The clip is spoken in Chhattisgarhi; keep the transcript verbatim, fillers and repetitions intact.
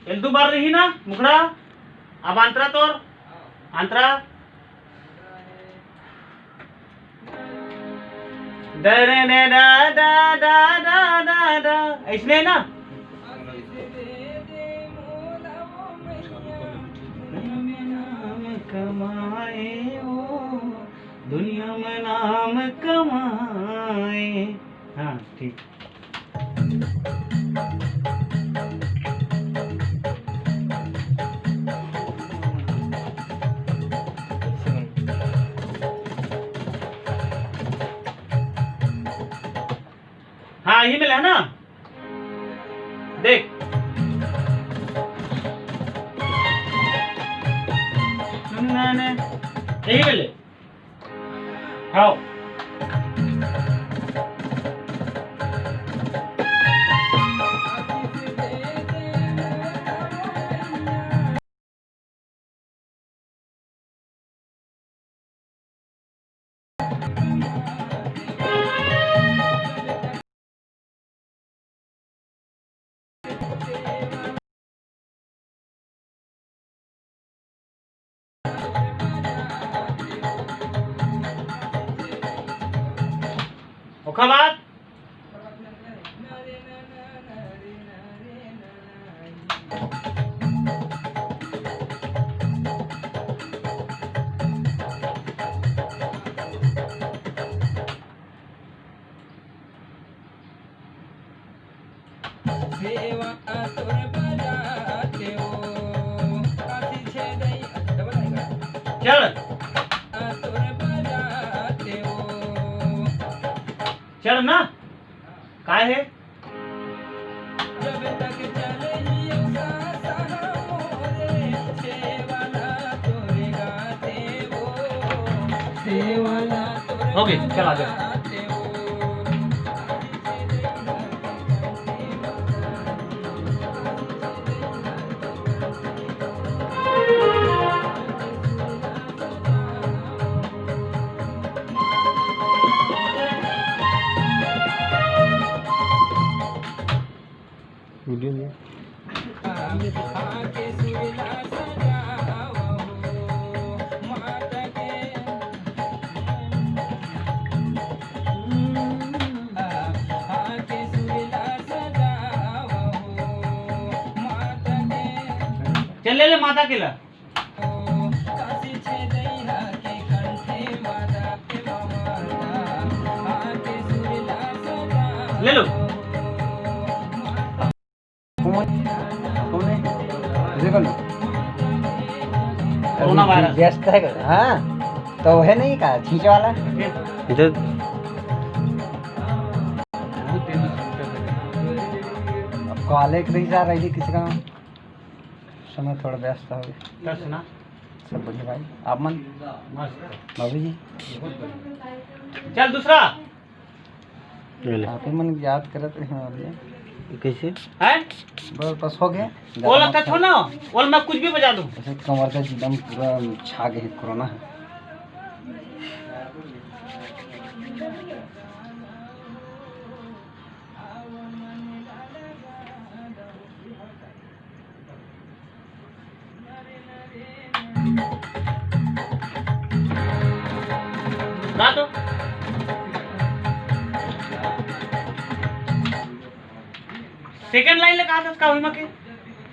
एल दू बार रही ना मुखड़ा। अब अंतरा तोर, अंतरा। दे रे ने दा दा दा दा दा दा। ऐसने है ना? कमाए ओ, दुनिया में नाम कमाए। हाँ, ठीक। हाँ, यही मिला है ना? देख। यही मिले। हाव। ओखर बाद सेवा तोर बजाते हो, काशी छे दई, डबल आएगा। चढ़। तोर बजाते हो। चढ़ ना। काय हे? जब तक चलही सास मोरे, सेवा ला तोरे गाते हो, सेवा ला तोरे हो गई, चल आ जा। गाते हो। वीडियो में। चल ले, ले माता के ला। ले लो। कौन? कौन है? देखो ना। Corona virus. व्यस्त है। हाँ, तो है नहीं का खींचे वाला? इधर। अब कॉलेज नहीं जा रही किसी का। समय थोड़ा व्यस्त हो गया। क्या सुना? सब बढ़िया भाई, आप मन? मस्त। बाबू जी? बहुत बढ़िया। चल दूसरा। ले ले। आप ही मन याद करत रहे हैं अभी। कैसे? हैं? बस, बस हो गया। वो लगता छो ना, वो मैं कुछ भी बजा दूं। ऐसे कमर का एकदम पूरा छा गए कोरोना है। गा तो। सेकंड लाइन ले कहा था, का हुई मा के?